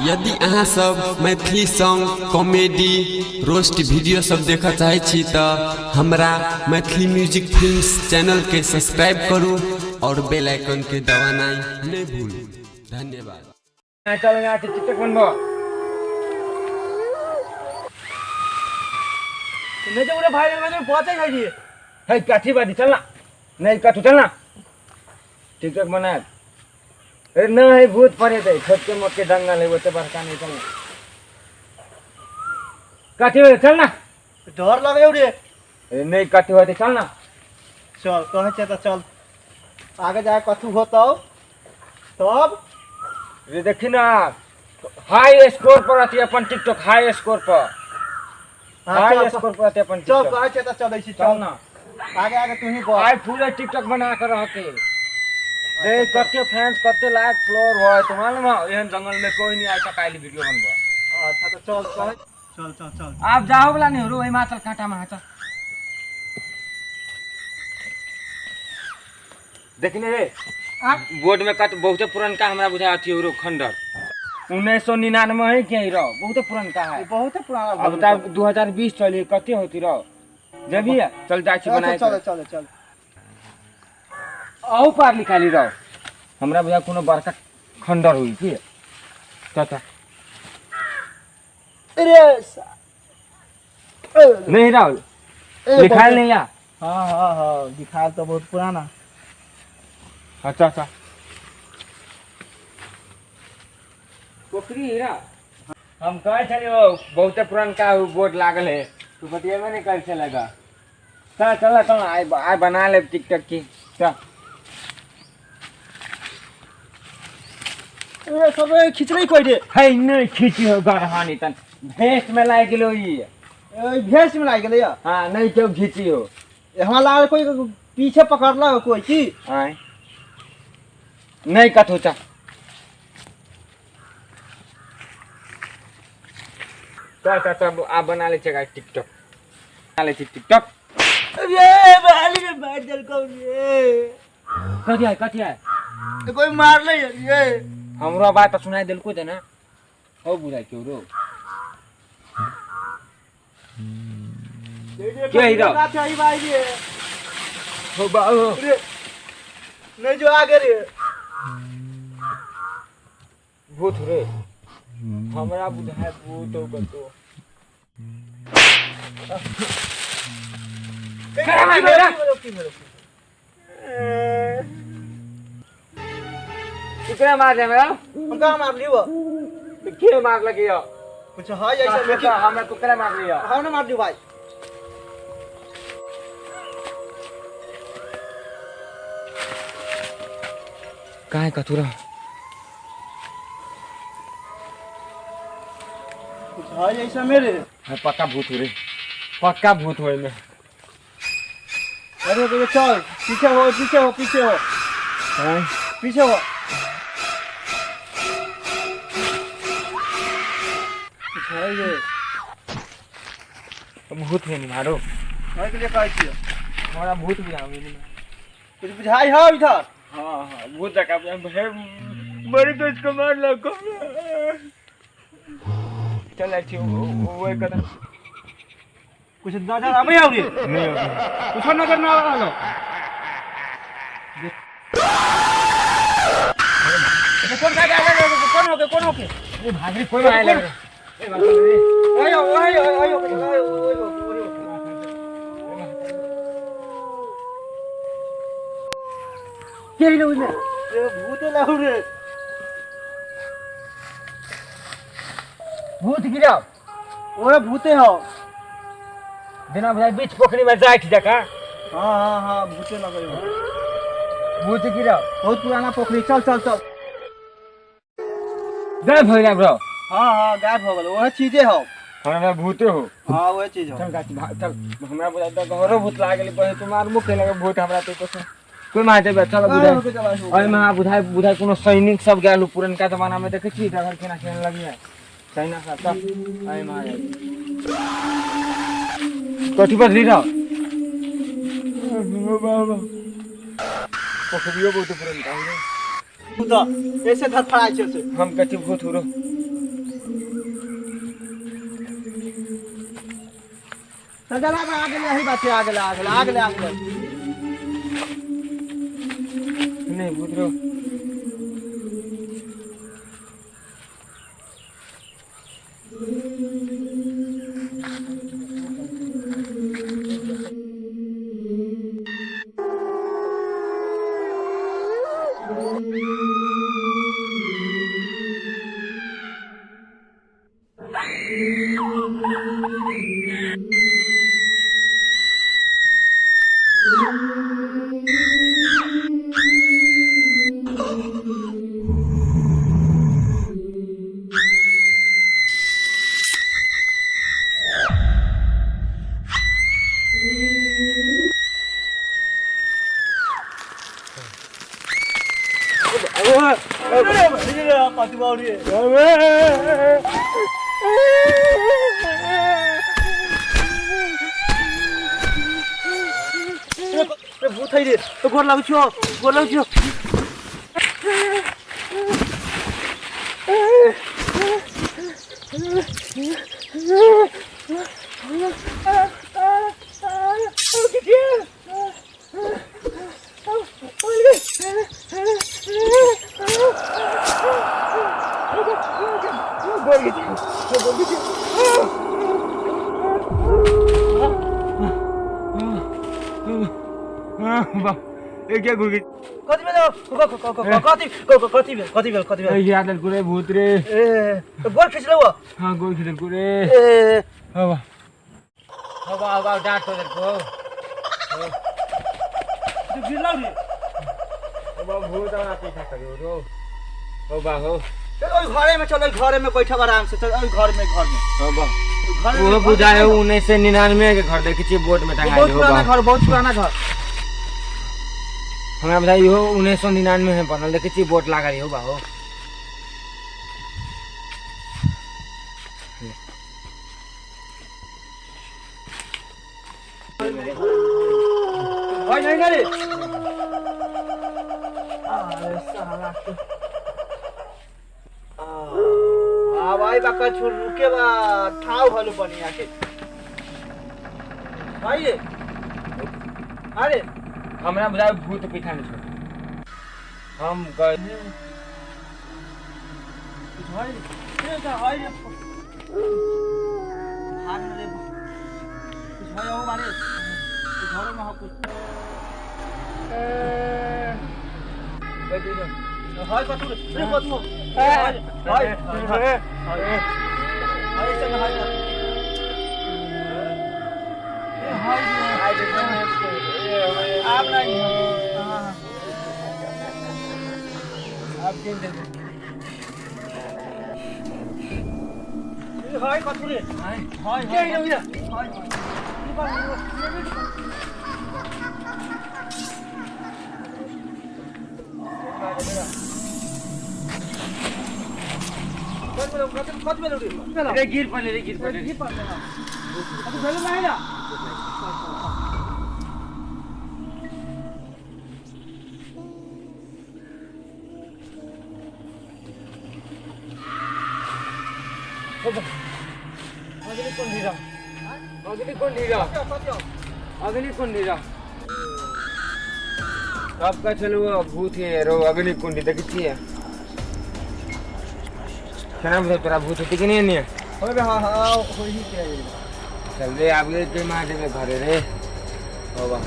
यदि अहाँ सब Maithili song, comedy, roast video सब देखऽ चाहै छी तऽ हमरा मैथिली म्यूजिक फिल्म्स चैनल के सब्सक्राइब करू और बेल आइकन के दबानाइ नहि भूलू। धन्यवाद। चल यहाँ टिकटॉक बनबो। नहीं तो पूरा भाई मैंने पहुंचा ही भाई। है कथी बाजी, चल ना। नहीं कथू, चल ना, टिकटॉक बना। अरे न है भूत पड़े थे, छोटके मोटके जंगल है, ओते बड़का नहीं। चल ना, कथी होते, चल ना। डर लगे रे। अरे नहीं, कथी होते, चल ना। चल कहे छे तो चल, आगे जाए कथू होतौ तब। रे देखी ना, हाई स्कोर पर अथी अपन टिकटॉक, हाई स्कोर पर। हाँ, हाई चल, स्कोर पर अथी अपन चल टिकटॉक। कहे छे तो चलै छी। चल चल ना। आगे आगे तू ही बढ़। आइ पूरा टिकटॉक बना के रहते देख, कते फैंस, कते लाइक फ्लोर हो। तो मालूम है, एहन जंगल में कोई नहीं आइ तक आइल वीडियो बनबो। अच्छा तो चल, कहे चल चल चल। आप जाओ वाला नहीं हो, हिमाचल कांटा में। चल देखने रे। आ? बोर्ड में कत बहुते पुरनका हमरा बुझा अथी हो खंडर, 1999 है के रहो, बहुते पुरनका है। ई बहुत पुराना। अब तब 2020 चली, कते होती रहो जब ही चल जाइ छी बनाए। चल चल चल। अहू पार लिखाली रहो, हमरा बुझा कोनो बड़का खंडर हुई की। चल। अरे नहीं रहो, लिखाल नहीं या। हाँ हाँ हाँ, लिखाल तो बहुत पुराना। अच्छा अच्छा, पोखरी हीरा हम कहे छलियो, बहुते पुरनका उ बोर्ड लागल है, तू बतियेबे नहीं कर छलेगा। चल चल चल, आइ आइ बना लेब टिकटॉक की, चल। अरे सब खिचड़ी कोई रे। है नहीं खींची हो गरहानी तन भेस में लाग गेलो ई। ए, भेस में लागि गेलै या। हाँ, नहीं क्यों खींची हो। हमरा लागल कोई पीछे पकड़लक कोई की। आय नहीं कथो, चा चल चल चल, आप बना ले छे टिकटॉक, बना ले छी टिकटॉक। अरे बाली में बैठ देलकौ रे। कथी है, कथी है? तो कोई मारले रे। हमरो बात तो सुनाई देलको जे ना हो, बुझाइ क्यों रो के है रो? चाहिए भाई रे। हो बाबू। रे नहीं जो आगे रे। भूत रे, हमरा बुझाय भूत हो कतो। करा मेरा। कितना मार दे मेरा? हम कहाँ मार लियो? के मार लगी हो? कुछ है ऐसा लेकिन हमरा कुकरा मार लियो। हम ना मार दियो भाई। कहाँ है कथुरा? कुछ है ऐसा मेरे। हाँ, पक्का भूत हो रे, पक्का भूत हो में। अरे अरे चल, पीछे हो, पीछे हो, पीछे हो। हाँ? पीछे हो, कुछ है ये। भूत है नहीं मारो। है के लिए कहै छियो। हमारा भूत बुझाओ नहीं। कुछ बुझाई है इधर? हाँ हाँ, भूत जका भाई मरी तो इसको मार लगो। चल अच्छी वो एक कदम। कुछ नजर आबै हौ रे? नहीं होगी। कुछ नजर ना आलो। कौन का कौन हो के, कौन हो के? ये भागरी कोई आए लग रहा। ए भागरी। आयो आयो आयो आयो आयो। के रे उइमे? रे भूत लाउ रे। भूत गिराओ। ओए भूते हो। बिना बुझाय बीच पोखरी में जाइत जका। हाँ हाँ हाँ, भूते लगे हो। भूत गिराओ। बहुत पुराना पोखरी, चल चल चल। गायब हो गया ब्रो। हाँ हाँ, गायब हो गेल, वह चीजे हो। हमरा भूते हो। हाँ, वह चीज हो। चल गाछ चल, हमरा बुझाय त घरो भूत लागल, पहिले तुम्हार मुख लगे भूत, हमरा तो कुछ कोई मार देबे। चल बुझाय। आयो के चल आयो। ओहि में बुझाय बुझाय कोनो सैनिक सब गेल पुरनका जमाना में, देखै छी डगर केना केना लगिया चाइना सब। चल एहि में कथी बदली रहो बाबा, पोखरियो बहुत पुरनका हो रे। भूत ऐसे धरफड़ाइ छै से। हम कथी भूत हो रो? चल चल आ गेलै, यही बात छै, आ गेलै आ गेलै आ गेलै आ गेलै। नहीं भूत रो। कथी बाउरी? भूत है रे, तो गोर लागै छियो, गोर लागै छियो। ए क्या घुर गई? कति बेला कति कति कति बेला कति बेला? याद रे भूत रे। ए गोर खिचलौ? हाँ, गोर खिचल रे। ए हवा हवा हवा डांट तो को तू गिरलौ रे। ओ भूत आना पीछा करियो रो। ओ बा हो। चल ओइ घरे में, चल ओइ घरे में बैठब आराम से, चल ओइ घर में, घर में। ओ बा घर वो बुझाए 1999 के घर देखै छी बोर्ड में टंगाइल बहुत हो। पुराना बा घर, बहुत पुराना घर। हमरा बुझाइ इहो 1999 में बनल देखै छी बोर्ड लागल हो बा हो। भाइ नहीं रे। अरे साला के आ भाई बाका छोड़ रुके बा ठाव भलो बनिया के भाई रे। अरे हमरा बुझाइ भूत पीछा नहीं छोड़ हम गए। भाई रे, का भाई रे, भाग रे, कुछ भाई हो बारे घर में हो कुछ हाय कतु रे, कतु हाय हाय हाय हाय संग हाय कतु ए हाय रे, आप नहीं, हां आप किन दे। हाय कतु रे, हाय हाय के रे, हाय कति बेला रे? रे गिर पड़ले रे, गिर पड़ले। गिर पड़ले। कतु भेलो नाही ना? अगली कौन ढीरा, अगली कौन ढीरा, अगली कौन ढीरा सबका चलो भूत है रो। अगली कुंडी देखी छियै केना बुझाइ तोरा भूत होतै कि नहीं? नहीं होबे, हां हां होई के। चल रे, आब के मार देबे घरे रे। होबा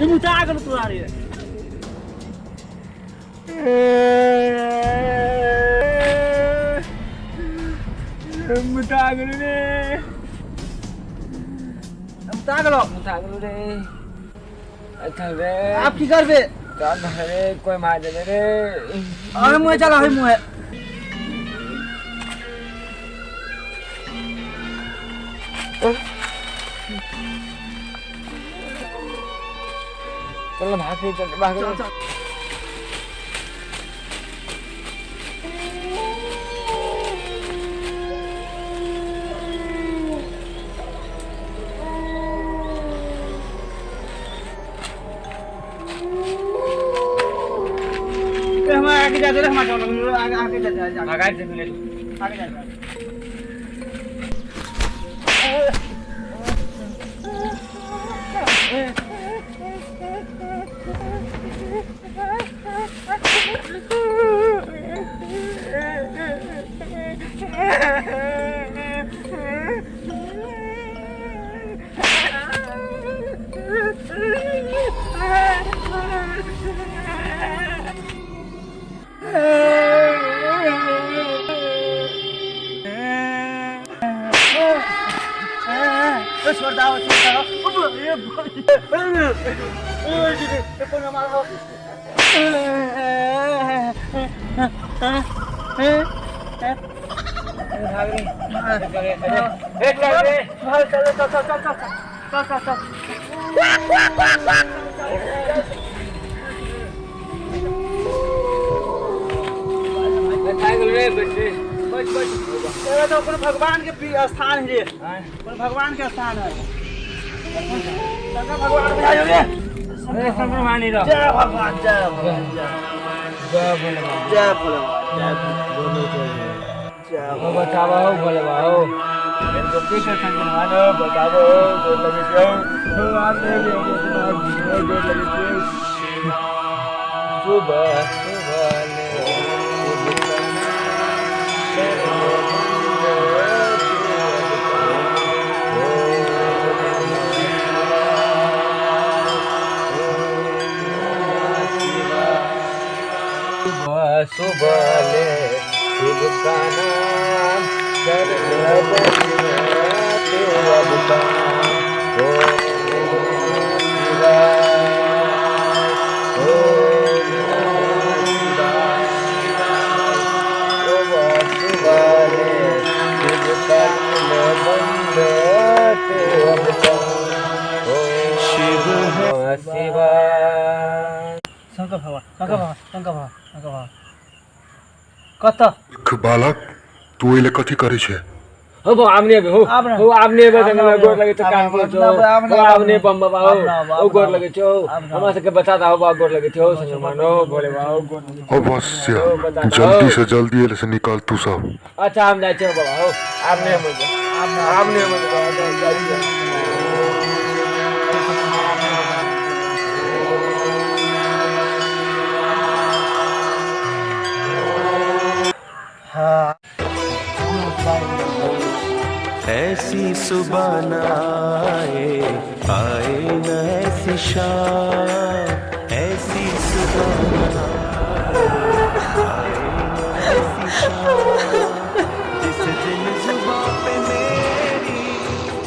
ए मुता गेल तोरा रे। मुता गेल रे, मुता गेल, मुता गेल रे। अच्छा रे, आप की करबे? चल घरे, कोई मार देबे रे। अरे मुहे चल, अरे मुहे। चल भाग रे, चल भाग चल रे। चल। आगे जा रे, हमरा आगे आगे जा जा। आगे से मिले। आगे जा। छोड़ दाओ, छोड़ दाओ। ए कोन मारो। भाग रे, एक रे। भाग, चल चल चल चल चल चल चल। भाग रे बेटे। बैठ बैठ। ए तो कोनो भगवान के स्थान है रे, कोनो भगवान के स्थान है। शंकर भगवान के आयो रे। अरे शंकर भगवान ही रहो। जय भगवान, जय भगवान, जय जय भोले बाबा, जय भोले बाबा, जय भोले जय हो बताओ हो भोले बाबा हो। इनको के शंकर भगवान हो बताओ हो, गोर लगे छो हो आप ने भी गोर लगे छो। सुबह सुबह ले सुबह सुबह ले शिव का नाम कर तू अब काम। ओम शिवाय, ओम शिवाय। सुबह सुबह ले शिव का बंद तू अब काम। ओम शिव शिवाय। शंकर भगवान, शंकर भगवान, शंकर भगवान, शंकर भगवान। कत बालक, तू एले कथी करे छे? हो बा आमने हो हो आमने बा जंगल गोर लगे तो कान पर छो। हो आमने बम बाबा हो ओ गोर लगे छो। हमरा सबके बचा दा हो बा गोर लगे छो। संग मानो भोले बाबा गोर लगे। अवश्य जल्दी से जल्दी एले से निकल तू सब। अच्छा हम जाय छो बाबा हो आमने हम आमने हम बाबा जाय छो। हां ऐसी सुबह न आए, आए न ऐसी शाम, ऐसी सुबह न आए, आए न ऐसी शाम, जिस दिन जुबां पे मेरी,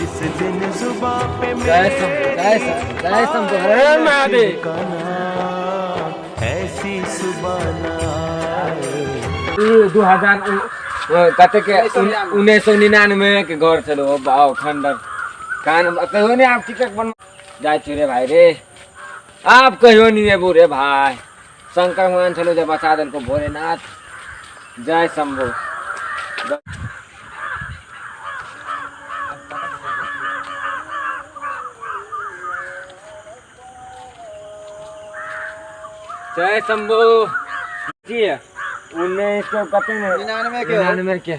जिस दिन जुबां पे जय शंभो, जय शंभो, जय शंभो, हर महादेव। का नाम, ऐसी सुबह न आए। 2000 कते के 1999 के घर चलो बाओ खंडर कान कहियो नहीं आप टिकट बन जाय छी रे भाई रे। आप कहियो नहीं एबू रे भाई। शंकर भगवान चलो जे बचा देलको भोलेनाथ। जय शंभो। जय शंभो जी। 1900 कते में 99 के 99 के।